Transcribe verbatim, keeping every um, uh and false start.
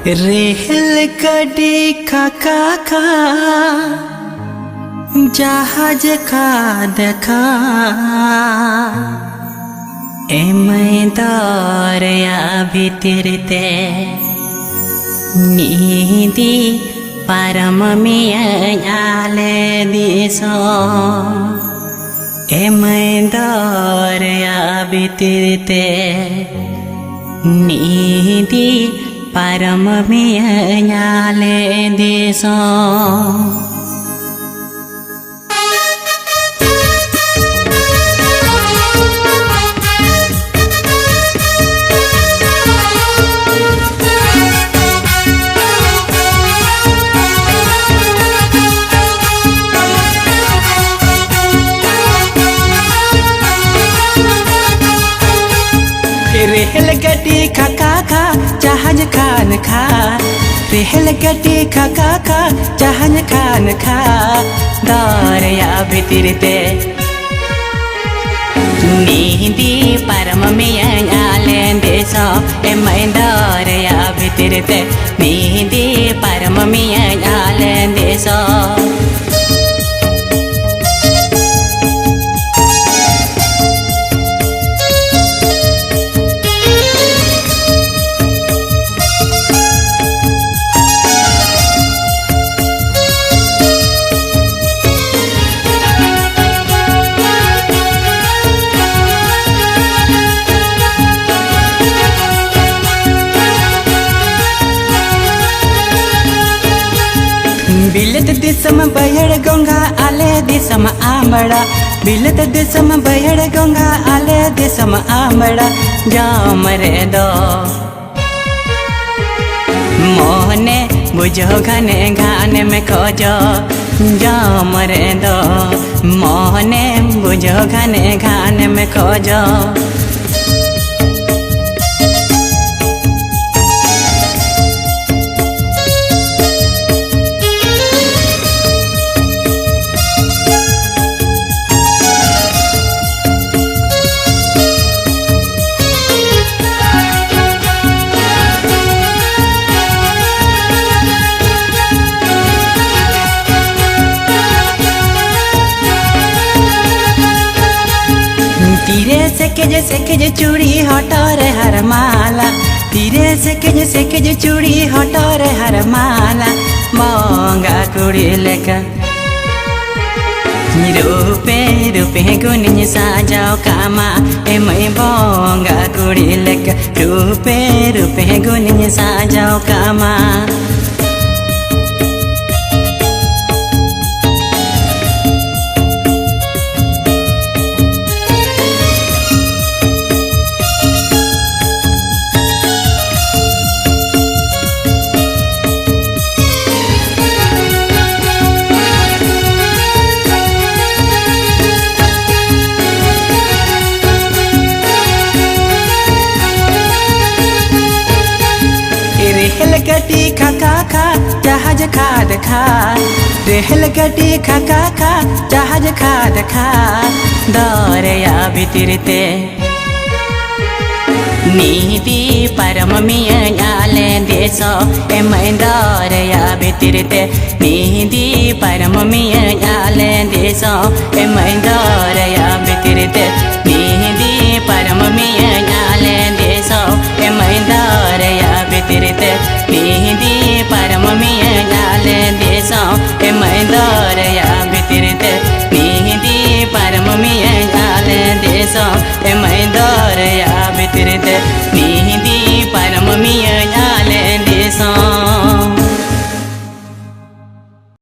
ᱨᱮᱦᱮᱞ ᱜᱟᱹᱰᱤ ᱠᱷᱟᱠᱟ ᱠᱷᱟ, ᱡᱟᱦᱟᱡ ᱠᱷᱟᱫ ᱠᱷᱟ, ᱮᱢᱟᱹᱭ ᱫᱚᱨᱭᱟ ᱵᱷᱤᱛᱤᱨ ᱛᱮ ᱱᱤᱫᱤ ᱯᱟᱨᱚᱢ ᱢᱤᱭᱟᱹᱧ ᱟᱞᱮ ᱫᱤᱥᱚᱢ᱾ ᱮᱢᱟᱹᱭ ᱫᱚᱨᱭᱟ ᱵᱷᱤᱛᱤᱨ ᱛᱮ ᱱᱤᱫᱤ ᱯᱟᱨᱚᱢ ᱢᱤᱭᱟᱹᱧ ᱟᱞᱮ ᱫᱤᱥᱚᱢ᱾ ᱨᱮᱦᱮᱞ ᱜᱟᱹᱰᱤ ᱠᱷᱟᱠᱟ ᱠᱷᱟ, ᱡᱟᱦᱟᱡ ᱠᱷᱟᱱ ᱠᱷᱟ᱾ ᱨᱮᱦᱮᱞ ᱜᱟᱹᱰᱤ ᱠᱷᱟᱠᱟ ᱠᱷᱟ, ᱡᱟᱦᱟᱡ ᱠᱷᱟᱱ ᱠᱷᱟ᱾ ᱫᱚᱨᱭᱟ ᱵᱷᱤᱛᱤᱨ ᱛᱮ ᱱᱤᱫᱤ ᱯᱟᱨᱚᱢ ᱢᱤᱭᱟᱹᱧ ᱟᱞᱮ ᱫᱤᱥᱚᱢ᱾ ᱮᱢᱟᱹᱭ ᱫᱚᱨᱭᱟ ᱵᱷᱤᱛᱤᱨ ᱛᱮ ᱱᱤᱫᱤ ᱯᱟᱨᱚᱢ ᱢᱤᱭᱟᱹᱧ ᱟᱞᱮ ᱫᱤᱥᱚᱢ᱾ ᱵᱤᱞᱟᱹᱛ ᱫᱤᱥᱚᱢ ᱵᱟᱹᱭᱦᱟᱹᱲ ᱜᱚᱸᱜᱷᱟ, ᱟᱞᱮ ᱫᱤᱥᱚᱢ ᱟᱢᱲᱟ᱾ ᱵᱤᱞᱟᱹᱛ ᱫᱤᱥᱚᱢ ᱵᱟᱹᱭᱦᱟᱹᱲ ᱜᱚᱸᱜᱷᱟ, ᱟᱞᱮ ᱫᱤᱥᱚᱢ ᱟᱢᱲᱟ᱾ ᱡᱚᱢ ᱨᱮᱫᱚ ᱢᱚᱱᱮ ᱵᱩᱡᱷᱟᱹᱣ ᱜᱷᱟᱱᱮ ᱜᱷᱟᱱᱮᱢ ᱠᱷᱚᱡᱚᱜ, ᱡᱚᱢ ᱨᱮᱫᱚ ᱢᱚᱱᱮ ᱵᱩᱡᱷᱟᱹᱣ ᱜᱷᱟᱱᱮ ᱜᱷᱟᱱᱮᱢ ᱠᱷᱚᱡᱚᱜ᱾ ᱛᱤᱨᱮ ᱥᱮᱠᱮᱡ ᱥᱮᱠᱮᱡ ᱪᱩᱲᱤ, ᱦᱚᱴᱚᱜ ᱨᱮ ᱦᱟᱨ ᱢᱟᱞᱟ᱾ ᱛᱤᱨᱮ ᱥᱮᱠᱮᱡ ᱥᱮᱠᱮᱡ ᱪᱩᱲᱤ, ᱦᱚᱴᱚᱜ ᱨᱮ ᱦᱟᱨ ᱢᱟᱞᱟ᱾ ᱵᱚᱸᱜᱟ ᱠᱩᱲᱤ ᱞᱮᱠᱟ ᱨᱩᱯᱮ ᱨᱩᱯᱮ ᱜᱩᱱᱤᱧ ᱥᱟᱡᱟᱣ ᱠᱟᱢᱟ᱾ ᱮ ᱢᱟᱹᱭ, ᱵᱚᱸᱜᱟ ᱠᱩᱲᱤ ᱞᱮᱠᱟ ᱨᱩᱯᱮ ᱨᱩᱯᱮ ᱜᱩᱱᱤᱧ ᱥᱟᱡᱟᱣ ᱠᱟᱢᱟ᱾ ᱨᱮᱦᱮᱞ ᱜᱟᱹᱰᱤ ᱠᱷᱟ ᱠᱷᱟ ᱠᱷᱟ, ᱡᱟᱦᱟᱡᱽ ᱠᱷᱟ ᱫᱮᱠᱷᱟ᱾ ᱨᱮᱦᱮᱞ ᱜᱟᱹᱰᱤ ᱠᱷᱟ ᱠᱷᱟ ᱠᱷᱟ, ᱡᱟᱦᱟᱡᱽ ᱠᱷᱟ ᱫᱮᱠᱷᱟ᱾ ᱫᱚᱨᱭᱟ ᱵᱷᱤᱛᱤᱨ ᱛᱮ ᱱᱤᱫᱤ ᱯᱟᱨᱚᱢ ᱢᱤᱭᱟᱹᱧ ᱟᱞᱮ ᱫᱤᱥᱚᱢ᱾ ᱮ ᱢᱟᱹᱭ, ᱫᱚᱨᱭᱟ ᱵᱷᱤᱛᱤᱨ ᱛᱮ ᱱᱤᱫᱤ ᱯᱟᱨᱚᱢ ᱢᱤᱭᱟᱹᱧ ᱟᱞᱮ ᱫᱤᱥᱚᱢ᱾ ᱮ ᱢᱟᱹᱭ, ᱫᱚᱨᱭᱟ ᱵᱷᱤᱛᱤᱨ ᱛᱮ ᱱᱤᱫᱤ ᱯᱟᱨᱚᱢ ᱢᱤᱭᱟᱹᱧ ᱟᱞᱮ